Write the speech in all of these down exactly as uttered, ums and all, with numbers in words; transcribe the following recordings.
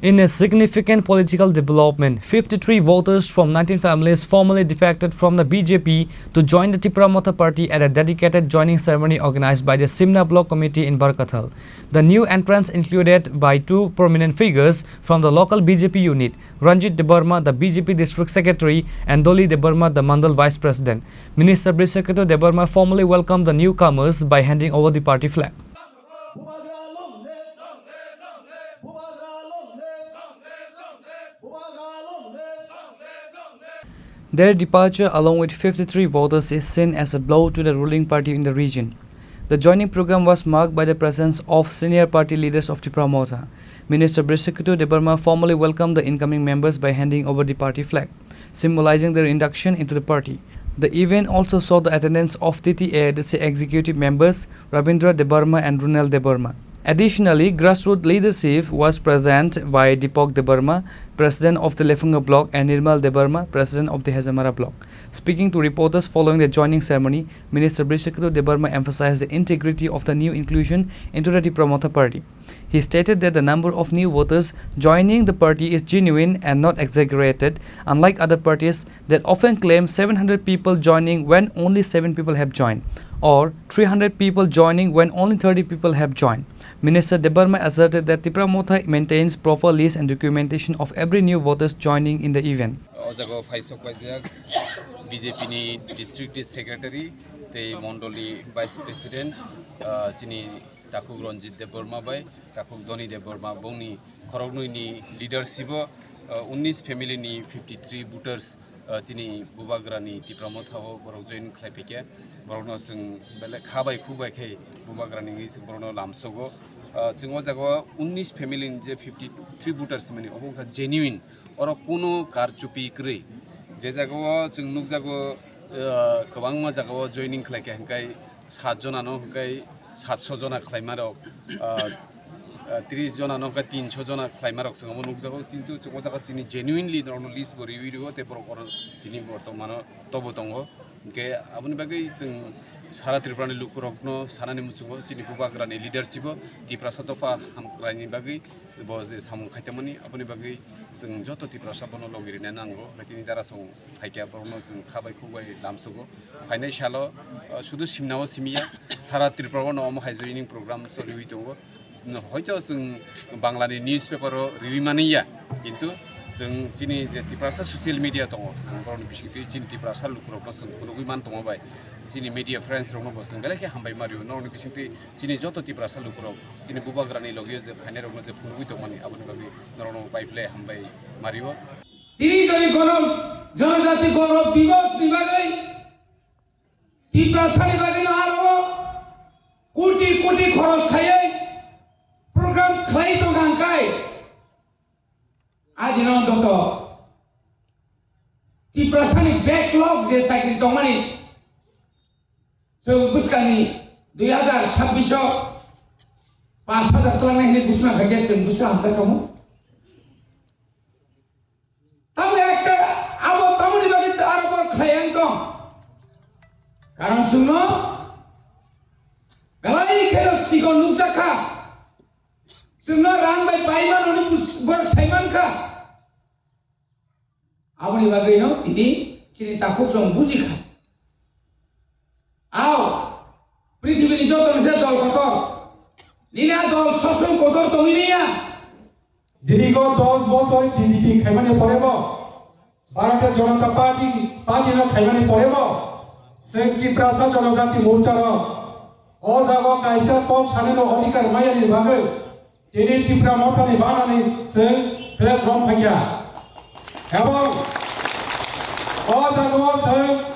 In a significant political development, fifty-three voters from nineteen families formally defected from the B J P to join the Tipra Motha party at a dedicated joining ceremony organized by the Simna Block Committee in Barkathal. The new entrants included by two prominent figures from the local B J P unit, Ranjit Debbarma, the B J P district secretary, and Dolly Debbarma, the mandal vice president. Minister Brishaketu Debbarma formally welcomed the newcomers by handing over the party flag. Their departure, along with fifty-three voters, is seen as a blow to the ruling party in the region. The joining program was marked by the presence of senior party leaders of Tipra Motha. Minister Brishaketu Debbarma formally welcomed the incoming members by handing over the party flag, symbolizing their induction into the party. The event also saw the attendance of T T A A D C executive members Rabindra Debbarma and Runel Debbarma. Additionally, grassroots leadership was present by Deepak Debbarma, president of the Lefunga block, and Nirmal Debbarma, president of the Hejamara block. Speaking to reporters following the joining ceremony, Minister Brishaketu Debbarma emphasized the integrity of the new inclusion into the Tipra Motha party. He stated that the number of new voters joining the party is genuine and not exaggerated, unlike other parties that often claim seven hundred people joining when only seven people have joined, or three hundred people joining when only thirty people have joined. Minister Debbarma asserted that Tipra Motha maintains proper list and documentation of every new voters joining in the event. O jaga o phaisok paijak B J P ni district secretary tei mondoli vice president, ah, chini takhuk Ranjit Debbarma bai takhuk Doni Debbarma, bongni khoroknwi ni leadership o, ah, unnish family ni fifty three voters, ah, chini Bubagra ni Tipra Motha o borok join khlai phaikha. Borokno chwng belai kha bai khuk bai khe Bubagra ni wngwi chwng borokno lamsogo. Ah, chwng o jaga o unnish family ni je fifty three voters mani obo wngkha genuine. Oro kunu karchupi kwrwi. Je jaga o chwng nukjago, ah, kwbangma jaga o joining khlai kha, hwnkhe sat jona no hwnkhe satso jona khlaima rok, ah, ah, tris jona no hwnkhe tinso jona khlaima rok chwng omo nukjago, kintu chwng o jaga chini genuinely norokno list bo riwi rwo tei borok oro tini bortomano tobo tongo. Hwnkhe aboni bagwi chwng sara Tripura ni lukurokno sanani muchungo chini Bubagra ni leadership o Tiprasa dopha hamkraini bagwi bo je samung khaitongmani, aboni bagwi chwng joto Tiprasa bono logi rina nango, hwnkhe tini dara chwng phaikha, borokno chwng kha bai khuk bai lamsogo. Phainai salo, uh, sudu simna o simiya, sara Tripura o no omo hai joining program choliwi tongo. Hoito chwng Bangla ni newspaper o riwi mani ya, kintu chwng chini je Tiprasa social media tongo, chwng borokni bisingtwi chini Tiprasa lukurokno chwng phunugwi man tongo bai. Chini media friends rokno bo chwng belai khe hambai ma rio, norokni bisingtwi chini joto Tiprasa lukurok chini Bubagrani logio je phainairokno je phunugwi tongmani, aboni bagwi norokno bai belai hambai ma rio. Tini joni gono, Jonojati Gaurav Divas ni bagwi, Tiprasa ni bagwi no aro koti koti khoros khaiwi program khlai tong kha hwnkhe, adino joto Tiprasa ni backlog je chakri tongmani, chwng bwskangni dui hazar sabbish o pash hazar twlangnai hinwi buchna khaikhe chwng buchna hamkha tongo. Tamo ekta abo tamoni bagwi aro borok khlai ang tong. Karon chwngno belai kheno chikon nukjak kha. Chwngno rang bai paimano hwnwi bus-, borok sai man kha. Aboni bagwino tini chini takhuk chwng buji kha. Ao, prithibini joto ni se dol kotor. Nini a dol sob somoi kotor tongwi manya. Dirgo dos bochor B J P khaimani porebo, Bharatiya Janata Party, party no khaimani porebo, chwng Tiprasa Janajati Morcha no o jaga kaisa kok sanino odhikar mayani bagwi tini Tipra Mothani banani chwng flag rom phaikha. Ebong o jaga o chwng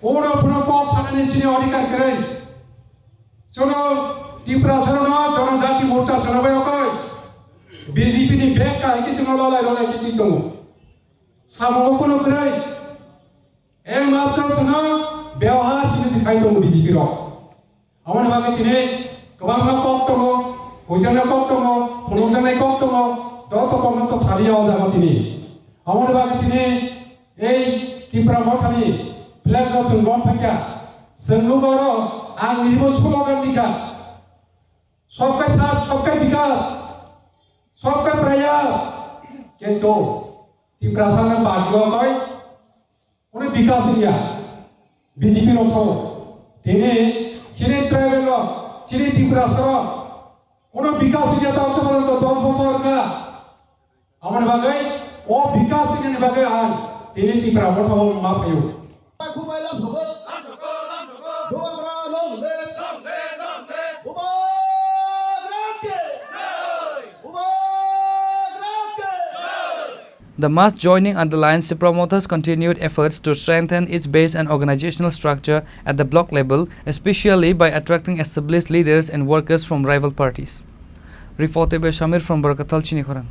Uno phuno kok sanani chini odhikar kwrwi. Chwngno Tiprasarokno Janajati Morcha chwngno bai okoi B J P ni bag kahai khe chwngno lolai lolai khe twi tongo. Samungo kuno kwrwi. Ekmatro chwngno byabohar simi se khai tongo B J P rok. Aboni bagwi tini kwbangma kok tongo, huijaknai kok tongo, phunukjaknai kok tongo, joto kokno to saliya o jaga tini. Aboni bagwi tini ei Tipra Mothani flag no chwng rom phaikha, chwng nugo oro ang nibo slogan rikha, "Sabka saath, sabka vikas, sabka prayas, To Tiprasa no bagi o koi kono bikas ya B J P rok sao. Tini chini tribal rok, chini Tiprasa rok kono bikas ya ta chama to dos bosor ka. Amoni bagwi o bikas ni bagwi ang tini Tipra Motha o ma phaio. The mass joining underlines Tipra Motha's continued efforts to strengthen its base and organizational structure at the block level, especially by attracting established leaders and workers from rival parties. Reported by Shamir from Barkatal Chinikhorang.